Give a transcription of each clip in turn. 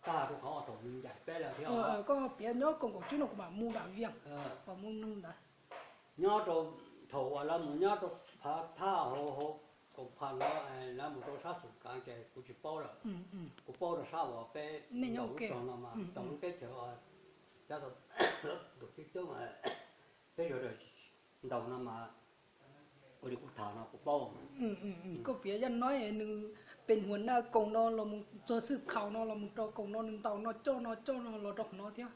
Thaj rau qhov uas thaum nws ncaim peb lawm thiab. Koj piav nyob koom kaum tsib no kuv mam mus nram Vias, kuv mus nug ntawd. Nyob rau thaum uas lawv mus nyob rau thaj hauv hauv koom pha no, lawv mus rau sab Xus Kav ces kuv tsis paub lawm. Kuv paub rau sab uas peb ntaus lub rog no mas, ntaus lub teb chaws, cov ntaus tib tub, peb sawv daws ntaus no mas, ua li kuv tham no kuv paub. Koj piav Vaj Noib nws pem huas naj koom no los mus txog xwb khaus no los mus rau koom no nws ntaus no coj no coj no los rau qhov no thiab.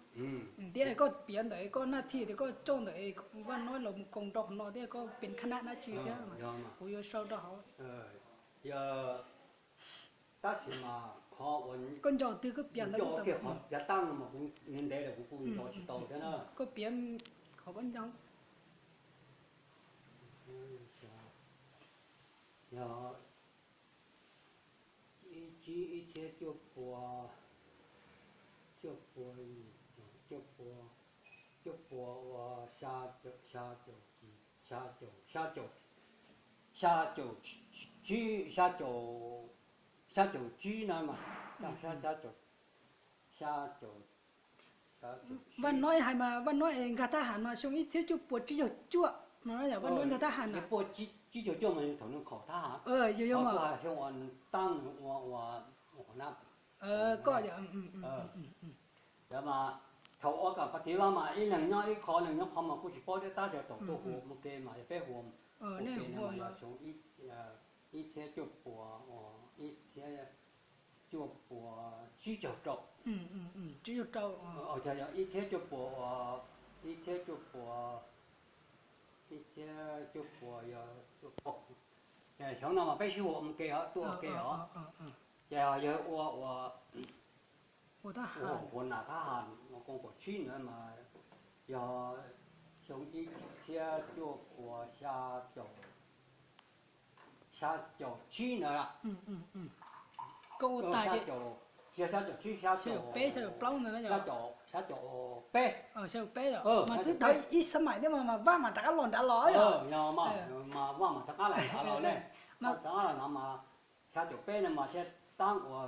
Thiab koj piav ntawm koj naj thij tias koj coj ntawm Vaj Noib los mus koom rau qhov no thiab koj pem khab naj dab tsi thiab, kuv yuav sau rau hauv. Tab sis mas qhov uas koj nco twg koj piav ntawd, qhov piav tab no mas kuv ntev lawm kuv kuj nco tsis tau thiab na. Koj piav qhov koj nco. Yog ib tsib ib txhiab cuaj puas, cuaj puas, cuaj puas, cuaj puas uas xya caum, xya caum, xya caum, xya caum, xya caum tsib, xya caum, xya caum tsib no mas, xya caum, xya caum Vaj Noib hais mas Vaj Noib es nkag thab ham no xyoo ib txhiab cuaj puas tsib caug cuaj no, Vaj Noib nkag thab ham na. Tsib caug cuaj mas thaum nws khaum thab ham, yog yog mas xyoo uas nws tab nws ua ua ua na. Koj yog mas thaum ua kam pas tiv vaj mas ib leeg nyob ib qho, leeg nyob qho mas kuj tsis paub thiab, tab sis thaum tuaj hu ua ke mas yog peb hu ua ke no mas yog xyoo ib txhiab cuaj puas, ib txhiab cuaj puas tsib caug rau, tsib caug rau, ib txhiab cuaj puas, ib txhiab cuaj puas, ib txhiab cuaj puas yog, xyoo no mas peb sib hu ua ke os, tuaj ua ke os. Ces yog ua ua ua nas thab ham koom kaum tsib ntawd mas yog xyoo ib txhiab cuaj puas xya caum, xya caum tsib ntawd. Koj ua tas ces xya caum tsib, xya caum peb, xya caum plaub ntawd, xya caum peb, xya caum peb mas twb dhau ib xab mais thiab mas Vaj mas rov qab los nrad los. Yog mas Vaj mas rov qab los nrad los ne, rov qab los nrad mas xya caum peb no mas thiaj tab ua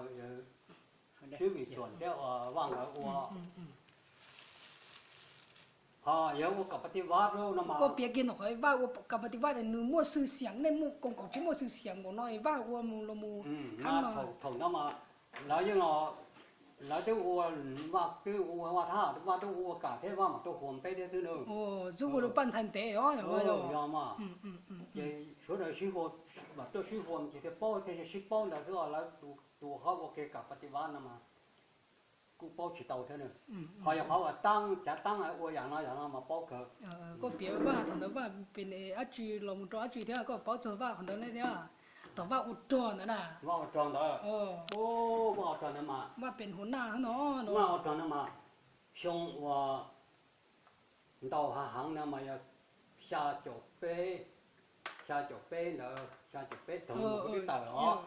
sib vim xuam thiab ua Vaj nkawd ua. Ho yog ua kam pas tiv vaj no mas koj piav kiag ntawm qhov Vaj ua kam pas tiv vaj nws muaj xwm xiam, nej muaj koom kaum tsib muaj xwm xiam npaum no Vaj ua mus los mus. Thaum ntawd mas lawv yeej, lawv twb ua, Vaj twb ua, Vaj thab, Vaj twb ua kam thiab Vaj mam tuaj hu peb thiab xwb na. Xub ua rau paj ntxhais ntev os. Yog mas, ces sawv daws sib hu, mam tuaj sib hu ces thiaj paub, thiaj sib paub ntawd xwb os. Lawv tus qhov ua ke kam pas tiv vaj no mas kuj paub tsis tau thiab na. Ho yog qhov uas tab, cav tab ua yam no yam no mas paub kawg. Koj piav Vaj thaum ntawd Vaj pem dab tsi los mus rau dab tsi thiab koj paub txog Vaj qhov ntawd ne thiab. Thaum Vaj ua rog ntawd na. Vaj ua rog ntawd, Vaj ua rog ntawd mas, Vaj pem huas naj no, Vaj ua rog ntawd mas xyoo uas ntau hav heev na mas yog xya caum peb, xya caum peb ntawd, xya caum peb thaum kuv twb tawm os,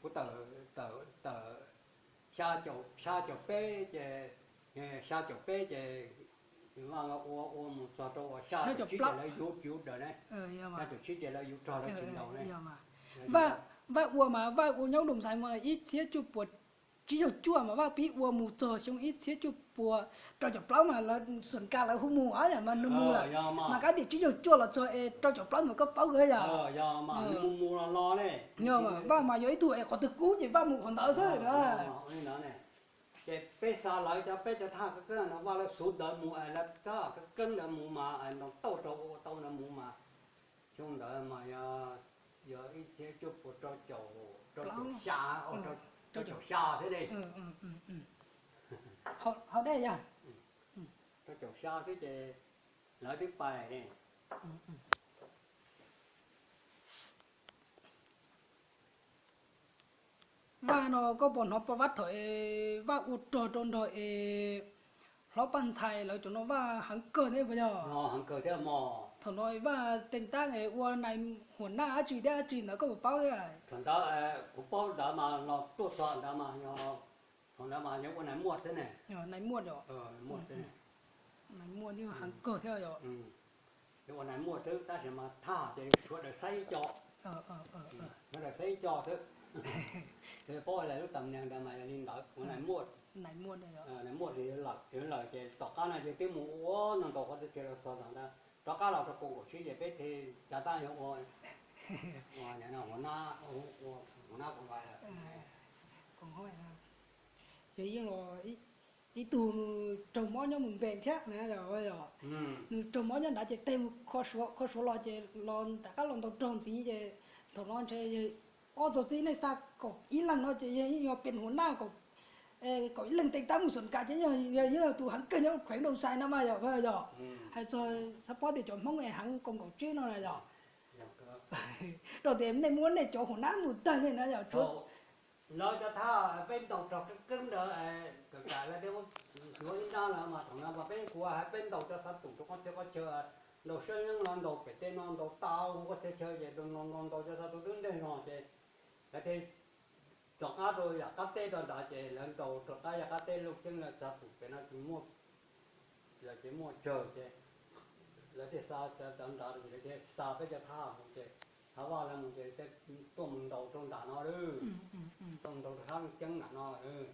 kuv tawm, tawm, tawm xya caum, xya caum peb ces, xya caum peb ces Vaj ua ua mus txog rau uas xya caum tsib ces lawv yuav, yuav daws ne, xya caum tsib ces lawv yuav rog lawv tsis ntaus ne. Vaj ua mas Vaj ua nyob Loos Xais mas ib txhiab cuaj puas tsib caug cuaj mas Vaj pib ua mus txog xyoo ib txhiab cuaj puas rau caum plaub mas lawv Xuam Ka lawv hu mus os, yam mas nws mus lawm mas kab tias tsib caug cuaj los txog es rau caum plaub mas koj paub kawg yom. Yog mas Vaj mas yog ib tug es qhov twg kub ces Vaj mus qhov ntawd xwb. Ces peb xa lawv cov, peb cov thaj keeb no Vaj lawv xuv ntawd mus es lawv cov keeb ntawd mus mas ntaus tauj rau ua tau ntawd mus mas xyoo ntawd mas yog, yog ib txhiab cuaj puas rau caum, rau caum xya, rau caum xya xwb ne. Hauv dej yog rau caum xya xwb ces lawv twb pais ne. Vaj no koj puas hnov Paj Vab thaum es Vaj ua rog rau nrog es hlob Paj Ntxhais lawv cov no Vaj heev kawg thiab puas yog? Heev kawg thiab mog. Thaum no Vaj teej tab es ua nais huam naj dab tsi thiab dab tsi ntawd koj puas paub thiab? Thaum ntawd kuv paub ntawd mas los tuaj txog ntawd mas yog, thaum ntawd mas yog ua nais muaj thiab ne. Nais muaj, muaj thiab, nais muaj yeej heev kawg thiab yog. Yog ua nais muaj xwb tab sis mas thaj ces sawv daws saib ib co, sawv daws saib ib co xwb. Ces paub hais lus tam nees ntawd mas yog li ntawd, ua nais muaj, nais muaj ces lawm ces tom qab no ces twb mus ua no nkaus qhov twg los txog ntawd, rov qab los rau koom kaum tsib ces peb thiaj cav tab yog ua, ua, ua, ua nab koom vais lawm. Ces yeej los ib tug nws raug mob nyob mus npe thiab na yog, yog nws raug mob nyob nrad ces tej mus kho Suav los ces los rov qab los ntaus rog ntxiv ces thaum no ntshe ob txog txij nej xa kaum ib leeg no ces yog pes hua nab kaum ib leeg tej tab mus xom kas ces yog, yog tus heev kawg nyob khueev rau sai no mas yog, yog hais txog xav paub tias cov Hmoob es heev koom kaum tsib no na yog, rau tias nej muab nej cov hua nab mus tag li na yog tsuav lawv cov thab peb ntaus rog keeb keeb ntawd, kawm kam lawv thiaj muab xyuav ib nrab lawm mas thaum no mas peb kuv hais peb ntaus cov xav tum rau qhov txhia qhov chaw, ntaus siab yeeb no ntaus pem tej no ntaus tau qhov txhia chaw ces ntaus ntaus cov xav tum twb nteg no ces lawv thiaj rov qab rau yam qab teb rau nrad ces lawv ntaus rov qab yam qab teb Looj Ceeb lawv xav tum pem no tsis muaj, lawv ces muaj tsawg ces lawv thiaj xa cov nrad ces lawv thiaj xa peb cov thab mus ces thab vaj lawv mus ces tuaj mus ntaus rau nram no lawm, tuaj mus ntaus rau sab Looj Ceeb nram no lawm.